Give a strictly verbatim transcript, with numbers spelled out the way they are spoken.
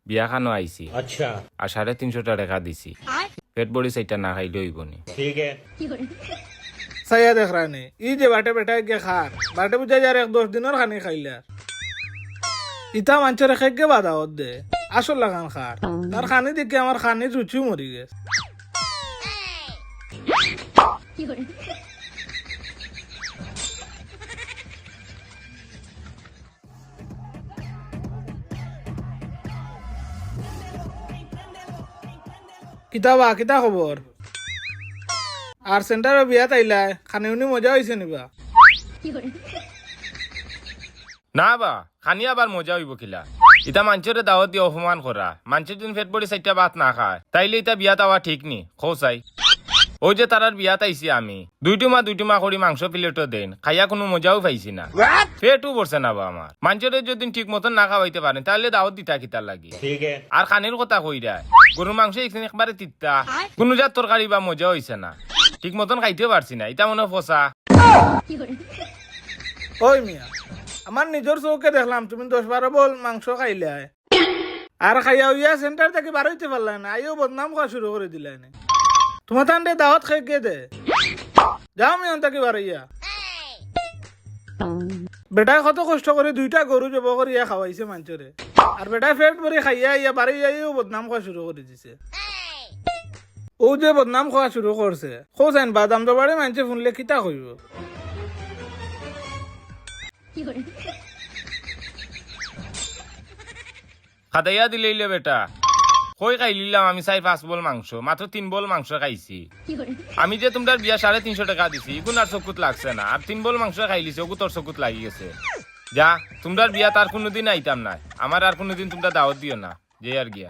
বিয়া খানো আইছি। আচ্ছা। আর সাড়ে তিনশোটা টেকা দিছি। পেট ভরি চাইরটা না খাইলে অইবো নি? ঠিক আছে। চাইয়া দেখরায়নি, ই যে বাটে বেটায় গিয়া খার, বাটে বুঝা যার এক দশ দিনর খানি খাইলার। ইতা মানষরে খেগে বা দাওত দে, আসল লাখান খার। তার খানি দেখি আমার খানির রুচিউ মরি গেছে। কিতা বা, কিতা খবর? আর সেন্টারো বিয়াত আইলায়, খানি উনি মজা অইছে নি বা? না বা, খানি আবার মজা অইবো কিলা? ইতা মানষরে দাওত দিয়া অপমান করা। মানষে যুদি পেট ভরি চাইরটা ভাত না খায়, তাইলে ইতা বিয়াত আওয়া ঠিক নি? কও চাই। অউ যে তারার বিয়াত আইছি আমি, দুই টুমা দুই টুমা করি মাংস প্লেটো দেইন, খাইয়া কুনু মজাউ পাইছি না। পেটউ ভরছে না বা আমার। মানষরে যুদি ঠিক মতন না খাওয়াইতে পারেন, তাইলে দাওত দিতা কিতার লাগি? ঠিক আছে। আর খানির কথা কইরায়, গরুর মাংস ইখান একবারে তিতা, কুনু জাত তরকারি বা মজা অইছে না, ঠিক মতন খাইতেউ পারছি না, ইতা মনে অয় ফসা। ওই মিয়া, আমার নিজর চউখে দেখলাম তুমি দশ বারো বল মাংস খাইলায়, আর খাইয়া অইয়া সেন্টার থাকি বারইতে পারলায় না, আইয়াউ বদনাম কওয়া শুরু করি দিলায়নি। তুমাতানরে দাওত খেগে দে, যাও মিয়া অন থাকি বারইয়া। বেটায় কত কষ্ট করি দুইটা গরু জবো করিয়া খাওয়াইছে মানষরে, আর বেটায় পেট ভরি খাইয়া আইয়া বারইয়া আইয়াউ বদনাম কওয়া শুরু করি দিছে। অউ যে বদনাম কওয়া শুরু করছে, কও চাইন বাদাম দবাড়ে মানষে হুনলে কিতা কইবো? খাদাইয়া দিলাইলে বেটা। কই খাইলিলাম আমি চাইর পাঁচ বল মাংস, মাত্র তিন বল মাংস খাইছি। আমি যে তুমরার বিয়া সাড়ে তিনশো টেকা দিছি, ইগুন আর চকুত লাগছে না, আর তিন বল মাংস খাইলিছি, অগু তোর চকুত লাগি গেছে। যা, তুমরার বিয়াত আর কুনুদিন আইতাম নায়, আমারে আর কুনুদিন তুমরা দাওত দিও না, যাইয়ার গিয়া।